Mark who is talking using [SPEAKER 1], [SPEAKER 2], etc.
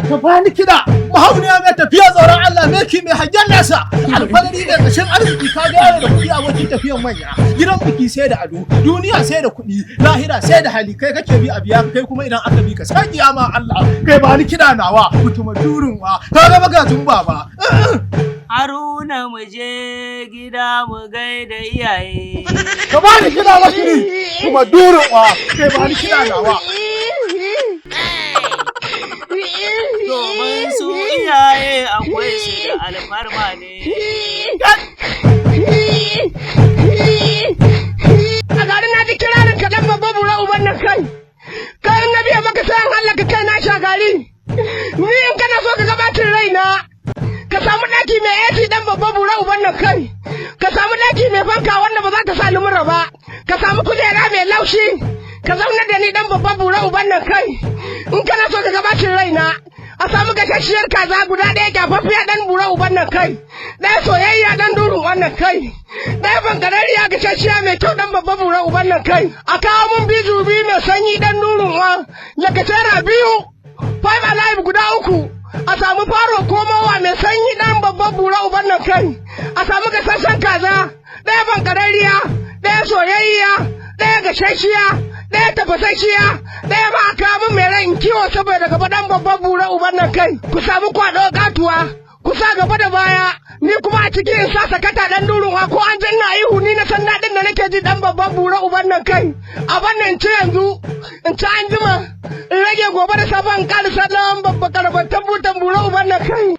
[SPEAKER 1] Ka bani kiɗa. Mahauniya mai tafiya tsoron Allah, mai ki mai hangen nesa, alfadari mai ƙashin arziki. Ka ga yaro da kuɗi abokin tafiyan manya. Gidan biki sai da ado, duniya sai da kuɗi, lahira sai da hali. Kai kake bi a biya kai, kuma idan aka bi ka sai kiyama. Allah kai, ba ni kiɗa nawa mutumin durin wa ka ga magajin baba.
[SPEAKER 2] Haruna, mu je gida mu gaida iyaye.
[SPEAKER 1] Ka ba ni kiɗa makiri kuma durin wa kai, ba ni kiɗa nawa.
[SPEAKER 2] Domin su iyaye akwai su da alfarma ne.
[SPEAKER 3] A garin na ji kirarin ka, dan babba bura uban nan kai. Kai, in na biya maka sai an hallaka kai na sha gari. Ni in kana so ka ga bacin raina, ka samu ɗaki mai AC, dan babba bura uban nan kai. Ka samu ɗaki mai fanka wanda ba za ta sa ni mura ba. Ka samu kujera mai laushi. Ka zauna da ni, dan babba bura uban nan kai. In kana so ka ga bacin raina, a samu gasasshiyar kaza guda ɗaya kyafaffiya, dan bura uban nan kai. Ɗaya soyayya, dan durun wannan kai. Ɗaya bankarariya gasasshiya mai kyau, dan babba bura uban nan kai. A kawo mun biju biyu mai sanyi, dan durun wa. Lakacera biyu. Five Alive guda uku. A samu faro komowa mai sanyi, dan babban bura uban nan kai. A samu gasasshen kaza. Ɗaya bankarariya, ɗaya soyayya, ɗaya gasasshiya, ɗaya tafasasshiya, ɗaya ba a kawo min mai rai in kiwo saboda gaba, dan babban bura uban nan kai. Ku samu kwaɗo katuwa. Ku sa gaba da baya, ni kuma a cikin in sa sakata, dan durun wa, ko an janna ihu ni na san daɗin da nake ji, dan babban bura uban nan kai. A wannan ci yanzu, in ci an jima, in rage gobe da safe in ƙarisa, dan babba karbantan butan bura uban nan kai.